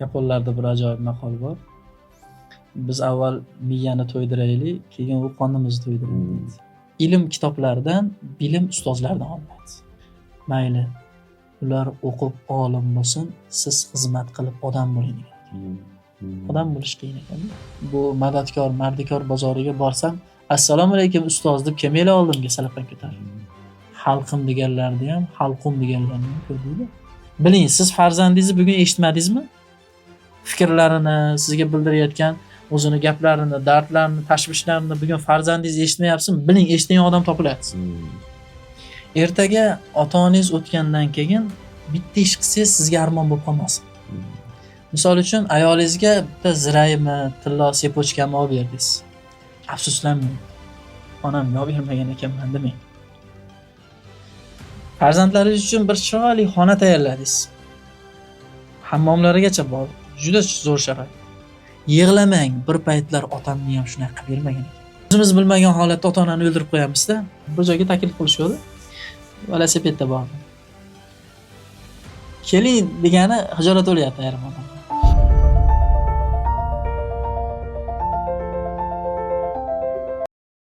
Yaponlarda bir ajoyib maqol bor. Biz avval miyani to'ydiraylik, keyin u qornimizni to'ydiradi deydi. Ilm kitoblardan, bilim ustozlardan olinadi. Mayli, ular o'qib olim bo'lsin, siz xizmat qilib odam bo'ling degan ekan. Odam bo'lish qiyin ekan. Bu madadkor, mardikor bozoriga borsam, assalomu alaykum ustoz deb kelmanglar oldimga salafan ko'tarib. Xalqim deganlarni ham, xalqum deganlarni ham ko'rdinglar. Biling, siz farzandingizni bugun eshitmadingizmi? Fikrlarini, sizga bildirayotgan o'zini gaplarini, dardlarini, tashvishlarini bugun farzandingiz eshitmayapsizmi? Biling, eshitadigan odam topiladi. Ertaga ota-onangiz o'tgandan keyin bitta ish qilsangiz sizga armon bo'lib qolmasin. Misol uchun ayolingizga bitta ziraymi, tillo sepochkami olib berdingiz. Afsuslanmang. Onamga olib bermagan ekanman demang. Farzandlaringiz uchun bir chiroyli xona tayyorladingiz. Hammomlarigacha bor. Juda zo'r sharoit. Yig'lamang, bir paytlar otamni ham shunaqa qilib bermagan ekan. O'zimiz bilmagan holatda ota-onani o'ldirib qo'yamiz-da. Bir joyga taklif qilishadi. Velosipedda bordim. Keling degani hijolat bo'lyapti ayrim odam.